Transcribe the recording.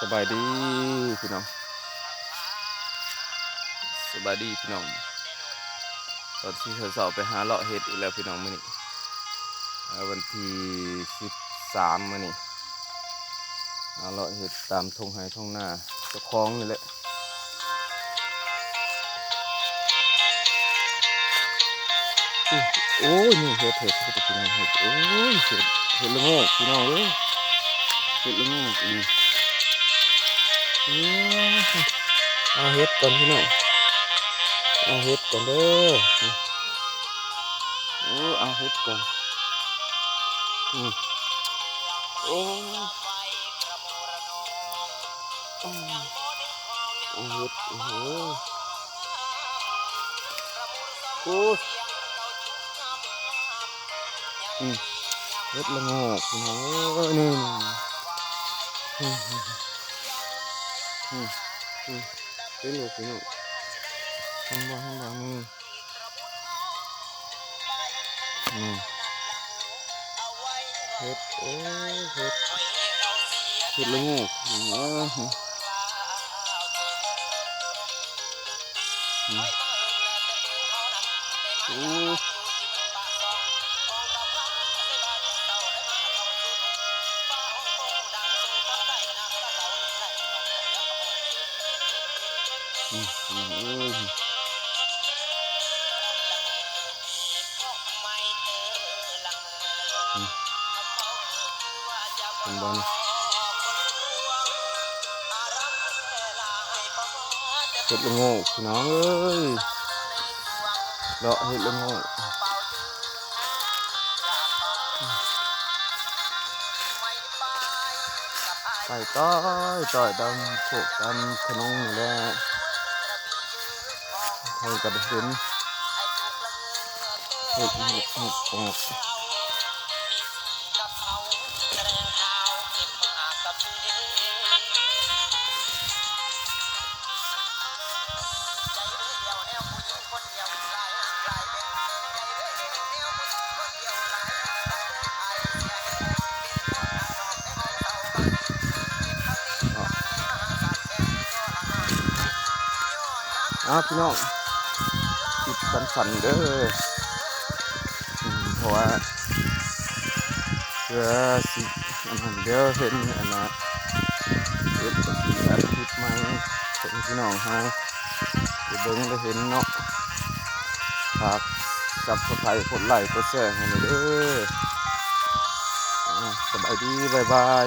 ສະບາຍດີພີ່ນ້ອງ ສະບາຍດີພີ່ນ້ອງ. ຕອນເຊົ້າໆ ໄປຫາເລາະເຫັດອີກແລ້ວພີ່ນ້ອງ ມື້ນີ້ ເອີ ວັນທີສິບສາມ ມື້ນີ້ ຫາເລາະເຫັດຕາມທົ່ງໄຮ່ທົ່ງນາເຈົ້າຂອງນີ້ແຫຼະ. ໂອ້ຍ ນີ້ເຫັດ ເຫັດ ເຫັດ ພີ່ນ້ອງ ເຫັດ ໂອ້ຍ ເຫັດ ເຫັດລະໂງກ ພີ່ນ້ອງເອີຍ ເຫັດລະໂງກ ນີ້ ເອີ ເອົາເຫັດກ່ອນພີ່ນ້ອງ ເອົາເຫັດກ່ອນເດີ ໂອ້ ເອົາເຫັດກ່ອນ ອື ໂອ້ ອື ເຫັດ ໂອ້ໂຫ ໂອ້ ອື ເຫັດລະໂງກ ພີ່ນ້ອງເອີຍ ນີ້ ນີ້ ນີ້ ອື ອື ເຫັນບໍ່ພີ່ນ້ອງ ເຫັນບໍ່ ເຫັນບໍ່ ນີ້ ນີ້ ເຫັດ ໂອ້ຍ ເຫັດ ເຫັດລະໂງກ ເອີ ອື ໂອ້ ອື ພີ່ນ້ອງເອີຍ ອື ເຫັນບໍ່ນີ້ ເຫັດລະໂງກ ພີ່ນ້ອງເອີຍ ເລາະເຫັດລະໂງກ ໄປຕ່ອຍໆ ຕາມໂຄກຕາມຂະໜົງນີ້ແຫຼະ ໃຜກໍໄດ້ເຫັນ ເຫັດ ເຫັດ ເຫັດອອກ ເອົາ ພີ່ນ້ອງ ຄລິບສັ້ນໆ ເດີ ເພາະວ່າເພື່ອຊິ ອັນນັ້ນ ດຽວເຫັນອັນນ່າ ເຮັດກະຊິອັດຄລິບໃໝ່ ເພື່ອພີ່ນ້ອງເຮົາໄດ້ເບິ່ງໄດ້ເຫັນເນາະ ຝາກ Subscribe ກົດໄລກົດແຊໃຫ້ແດ່ເດີ ອາ ສະບາຍດີ ບາຍບາຍ.